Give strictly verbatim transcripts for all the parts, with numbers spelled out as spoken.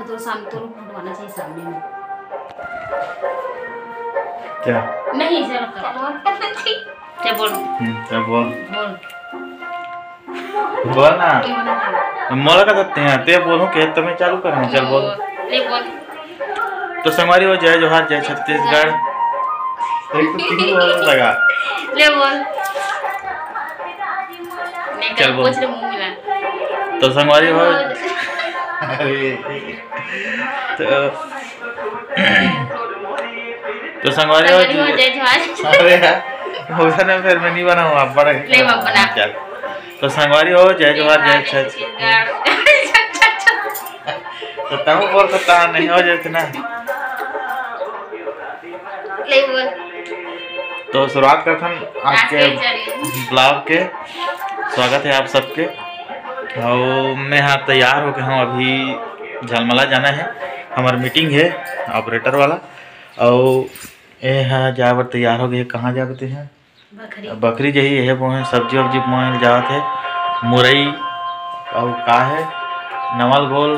तो सामने तो रुक, आना चाहिए सामने में। क्या? नहीं, चलो करो। क्या बोल? हम्म, क्या बोल? बोल। बोल ना। मोला का देते हैं, ते बोलूं के तब मैं चालू करूं, चल बोल। ले बोल। तो संगवारी हो, जय जोहार, जय छत्तीसगढ़। एक तो तीन बोल लगा। ले बोल। चल बोल। पूछ ले, मुंह मिला। तो संगवारी हो, अरे, तो, तो संगवारी हो, संगवारी हो, जय जोहार। अरे यार, उधर में फिर मैं नहीं बनाऊँ, आप बड़े। ले बाप बना। चल। तो संगवारी हो, जय जोहार, जय छत्तीसगढ़। तो तब बोल सकता है, नहीं हो जाते ना। ले बोल। तो शुरुआत करथन आज के ब्लॉग के। स्वागत है आप सबके। और मैं हाँ तैयार होके हूँ, अभी झलमला जाना है, हमार मीटिंग है ऑपरेटर वाला। और ये हा जाए बर तैयार हो गए। कहाँ जाबे ते हैं? बकरी। बकरी जही, यही बोहे सब्जी वब्जी बोहे जात है। मुरई और का है, नवल गोल,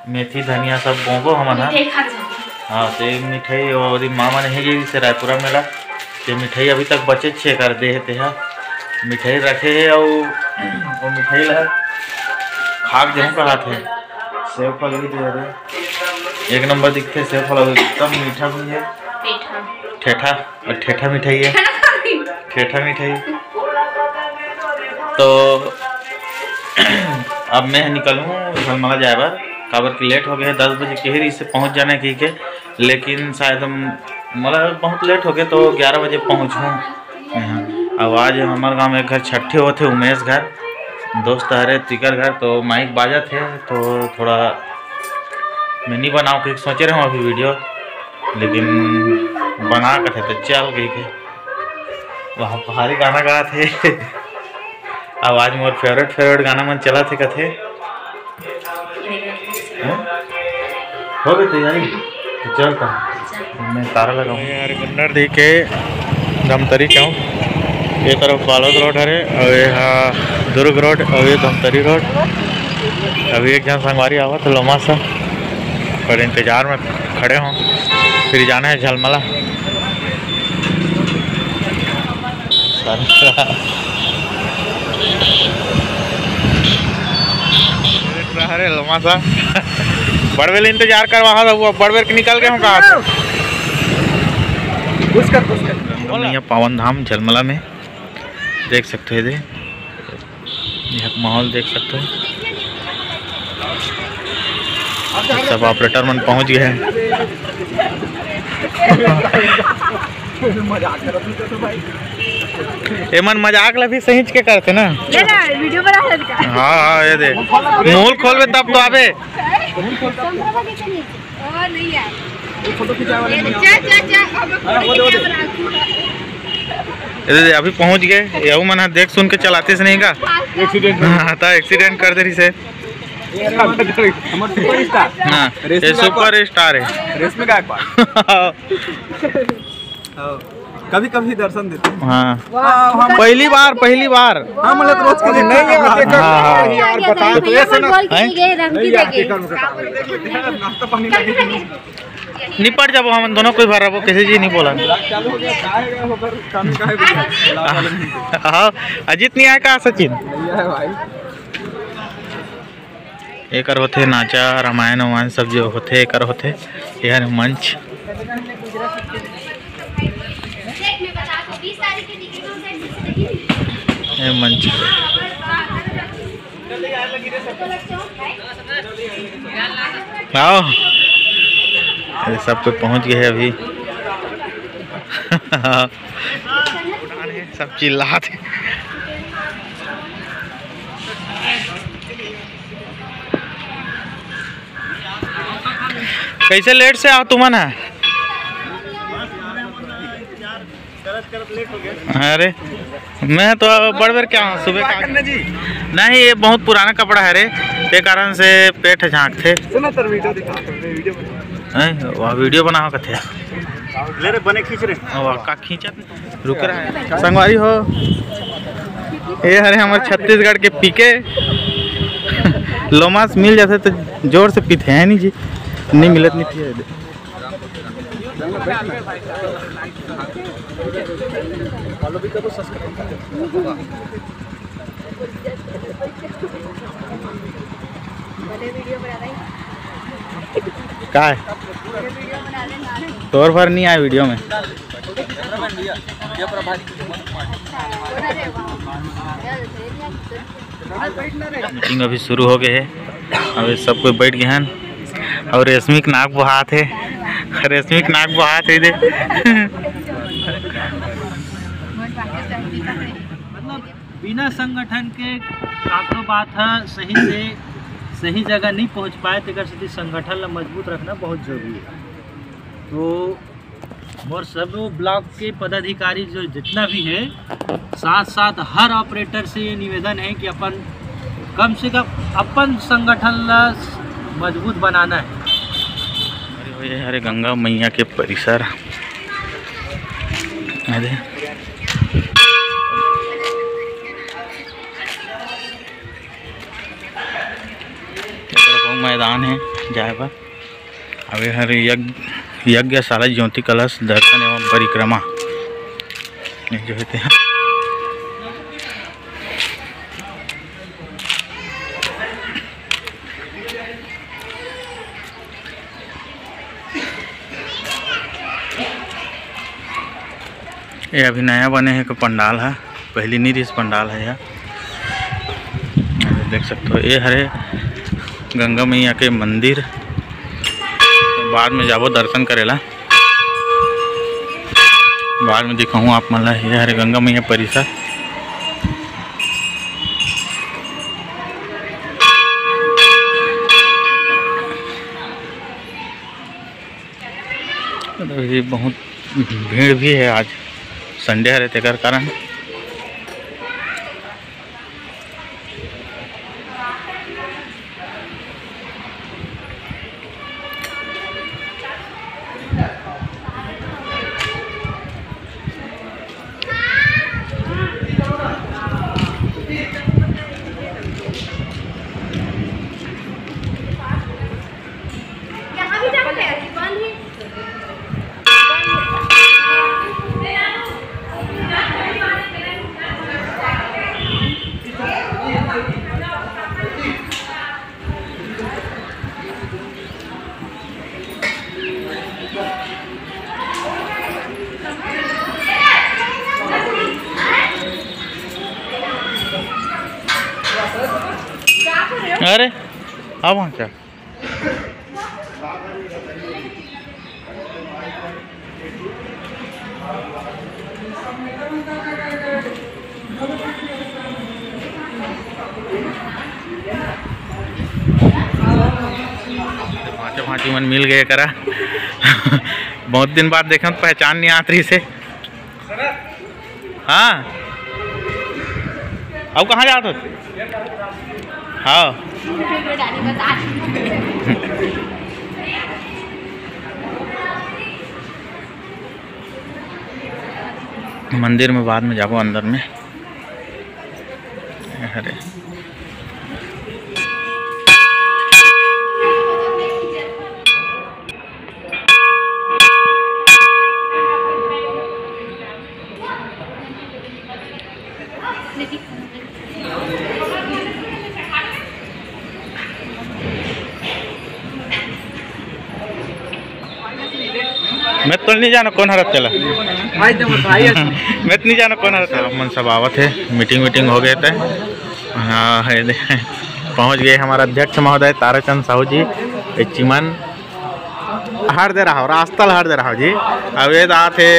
मेथी धनिया सब बोबो हमन हा। मिठाई खा जाते। हाँ, तो ये मिठाई और माँ मन ही गई से रायपुरा मेला, ये मिठाई अभी तक बचे छे कर दे है तेहा। मिठाई रखे है और वो मिठाई ला खा के जहूँ कहा थे। सेव फल भी दे रहे, एक नंबर दिखते सेव फल, एकदम मीठा भी है। मीठा। ठेठा। और ठेठा मिठाई है। ठेठा मिठाई। तो अब मैं निकलूँ झलमला जाए बर, काबर कि लेट हो गए, दस बजे के ही से पहुँच जाना कही के, लेकिन शायद हम, मतलब बहुत लेट हो गए तो ग्यारह बजे पहुँचूँ। अब आज हमारे गाँव में एक घर छट्ठी होते, उमेश घर, दोस्त हरे तिकर घर, तो माइक बाजत है तो थोड़ा मैं नहीं बनाऊँ क्योंकि सोचे रहूँ अभी वीडियो, लेकिन बना कथे तो चल गई के वहाँ भारी गाना गात है। अब आज मोर फेवरेट फेवरेट गाना मन चला थे कथे। हैं? हो गई तैयारी? तो चलता मैं तारा लगाऊँ। यार गुन्नर दी के धमतरी चौक, ये तरफ बालोद रोड हरे और ये हा दुर्ग रोड और ये धमतरी रोड। अभी एक जन संगवारी आवत लोमा सा, पर इंतजार में खड़े हों, फिर जाना है झलमला। अरे लोमा सा बड़बेर ले इंतजार करवा हा, वो बड़बेर के निकल गए हों कहा। घुस कर, घुस कर। गंगा मैया पावन धाम झलमला में देख सकते हो, ये माहौल देख सकते हो। सब ऑपरेटर मन पहुंच गए हैं। एमन मजाक ला भी सहींच के करथे ना। ये ना, वीडियो बना रहे का? हाँ, हाँ, ये दे। मुंह खोलबे तब तो आबे। ओ, नहीं यार। ये फोटो खिंचाए वाले नहीं। जा, जा, जा, अब हाँ, वो दे, वो दे। ये दे, अभी पहुंच गए। यहू मन ह देख सुन के चलाते से नहीं का? एक्सीडेंट। हाँ, तो एक्सीडेंट कर दे रही से। ये हमारे सुपरस्टार। हाँ, रेशमी ये गायकवाड़। सुपरस्टार है। रेशमी गायकवाड़। हाँ, कभी कभी दर्शन देते हैं। हाँ। वाह, हम पहली बार, पहली बार। हाँ, मतलब रोज के लिए नहीं है। हाँ, हाँ। यार, बता दो, ऐसे ना। बोल के हैं? नहीं गए, धमकी नहीं यार, देके। टिकट उनका काट दो। नाश्ता पानी लगे कि नहीं? निपट जाबो हमन दोनों, कोई भर रहो, किसी जी नहीं बोला। चालू हो गया, कहाँ है वो पर? काम कहाँ है भैया? हाँ, अजीत नहीं आया का सचिन? भैया है भाई। एकर होथे नाचा, रामायण वामायण सब जो होथे, एकर होथे। ये हरे मंच, ये मंच। आओ, ये सब कोई पहुंच गए हैं अभी। सब चिल्लात हे। कैसे लेट से आओ तुमन ह? अरे, मैं तो बड़ बेर क्या हूँ, सुबह का। नहीं, ये बहुत पुराना कपड़ा है रे, ते कारण से पेट झांकथे। सुनो तर वीडियो दिखा, वीडियो बना। हैं, वह वीडियो बनाओ कथे। ले रे, बने खींच रे। वह का खींचत? रुक रहा है। संगवारी हो, ये हरे हमर छत्तीसगढ़ के पीके। लोमास मिल जाथे त जोर से पीथे, है नहीं जी? नहीं मिलत, नहीं पिए। का है? तोर भर नहीं आए वीडियो में। मीटिंग अभी शुरू हो गए है। अभी सब कोई बैठ गए हैं। और रेशमी के नाक बहात है। रेशमी के नाक बहात है दे। मतलब, बिना संगठन के काकरो बात ह सही से सही जगह नहीं पहुंच पाए, तेकर सेती संगठन ला मजबूत रखना बहुत जरूरी है। तो मोर सब ब्लॉक के पदाधिकारी जो जितना भी है, साथ साथ हर ऑपरेटर से ये निवेदन है कि अपन कम से कम अपन संगठन ला मजबूत बनाना है। अरे, अरे, गंगा मैया के परिसर। अरे, ये तरफ वो मैदान है जाए बर। अब ये हर यज्ञ, यज्ञशाला ज्योति कलश दर्शन एवं परिक्रमा, ये जो है ते ह। ये अभी नया बने हे के पंडाल ह, पहली नहीं रिहिस पंडाल ह यह। देख सकते हो, ये हरे गंगा मैया के मंदिर। बाद में जाबो दर्शन करेला, बाद में दिखाऊँ आप मन ला। ये हरे गंगा मैया परिसर। अभी बहुत भीड़ भी है, आज संडे हरे, तेकर कारण। अरे, अब वहाँ क्या? भांचा भांची मन मिल गए करा। बहुत दिन बाद देखन, पहचान नहीं आत रही से। हाँ, अब कहाँ जात हो? हाँ, मंदिर में बाद में जाबो अंदर में। अरे, मैं तो नहीं जानो कौन हरत चला। भाई तो भाई है। मैं तो नहीं जानो कौन हरत चला। मन सब आवत है, मीटिंग वीटिंग हो गए थे। हाँ, है दे। पहुँच गए हमारा अध्यक्ष महोदय ताराचंद साहू जी। ए चिमन हर दे रहा, रास्ता ल हर दे रहा जी। अब ये दात है,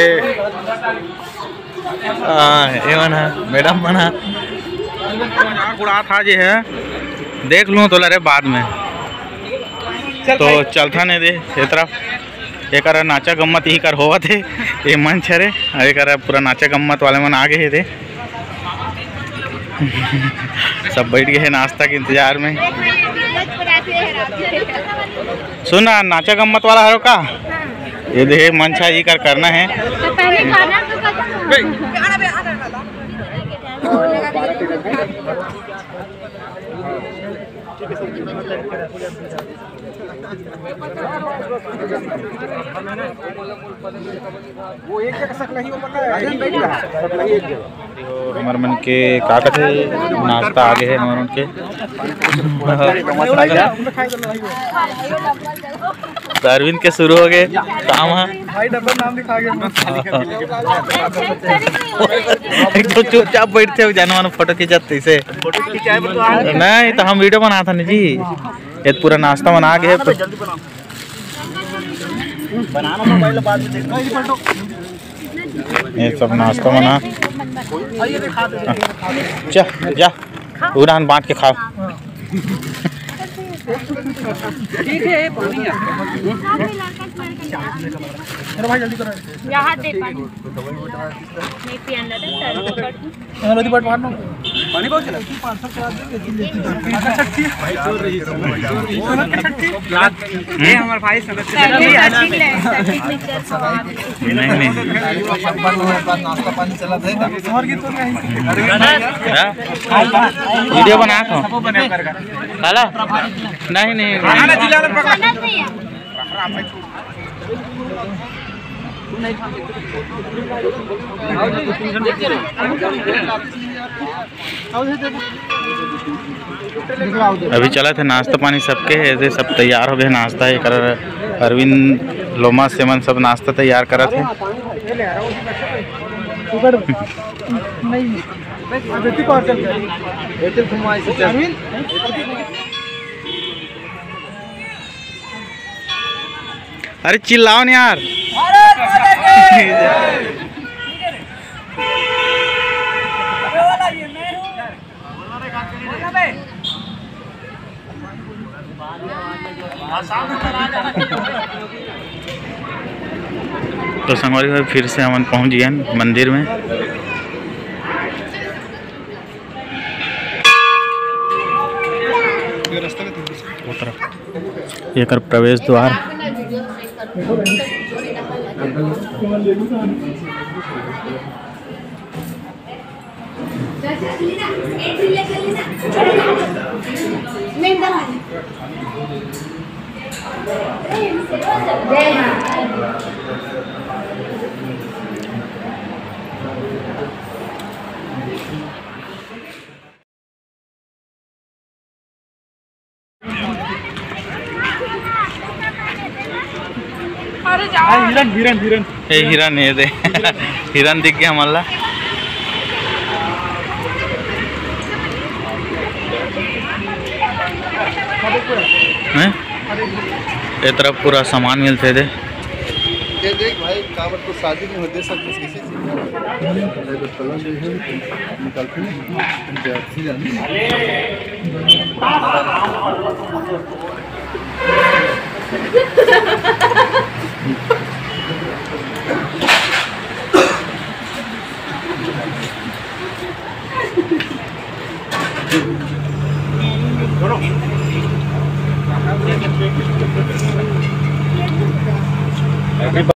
आ, ये मन है, मैडम मन है। मजाक उड़ात हा जे है, देख लूँ तोला रे बाद में। तो चलथन ए दे, ए तरफ एकरा नाचा गम्मत ही कर होवत हे, ये मंच हरे, अउ एकरा पूरा नाचा गम्मत वाले मन आ गए हे दे। सब बैठ गए हैं नाश्ता के इंतजार में। सुन ना, नाचा गम्मत वाला हरो का? ये दे मंच है, ये कर करना है। तो पहले खाना तो खत्म हो। वो एक जगह सकलही हो, पता है, अरे, बैठ रहा है, सकलही एक जगह। तो हमर मन के का कथे, नाश्ता आगे हे हमर मन के। तो अरविंद के शुरू हो गए काम ह। भाई डब्बा नाम लिखा गया। एक तो चुपचाप बैठते हो, जाने मानो फोटो खींचत तैसे। नहीं तो हम वीडियो बनात हन जी। ये पूरा नाश्ता बना के है। बनाना मोबाइल बाद में देखना, ये पलटो। ये सब नाश्ता बना। जा, जा। उड़ान बांट के खाओ। ठीक है, पानी है। अरे भाई, जल्दी करो। यहाँ दे पानी। नहीं पियन लगे, सर को कर दूँ। हाँ, नदी बट मारना। पानी बहुत चला। पाँच सौ करा दे, लेकिन लेती है। अच्छा, ठीक। भाई, चोर रही है। चोर रही है। ये हमारे भाई समझ से सचिन, सचिन ले, सचिन ने चल सवाल। नहीं, नहीं। नाश्ता पानी चला देगा। और की तो नहीं। हाँ? वीडियो बना को। सबको बने कर। काला? नहीं, नहीं। खाना जिला में पकड़। अभी चलत हे नाश्ता पानी सबके, ऐसे सब तैयार हो गए नाश्ता। एकर अरविंद लोमा सेमन सब नाश्ता तैयार करत हे। अरविंद, अरे चिल्लाओ न यार। तो संगवारी हो, फिर से हमन पहुंच गए मंदिर में। उतरा। एकर प्रवेश द्वार। अरे जा। हिरन, हिरन, हिरन। ए, हिरन, ये दे। हिरन दिख गया हमला। हैं? ए तरफ पूरा सामान मिलथे दे। ये देख भाई, काबर तो शादी नहीं होते, सब कुछ किसी चीज का। निकलते हैं।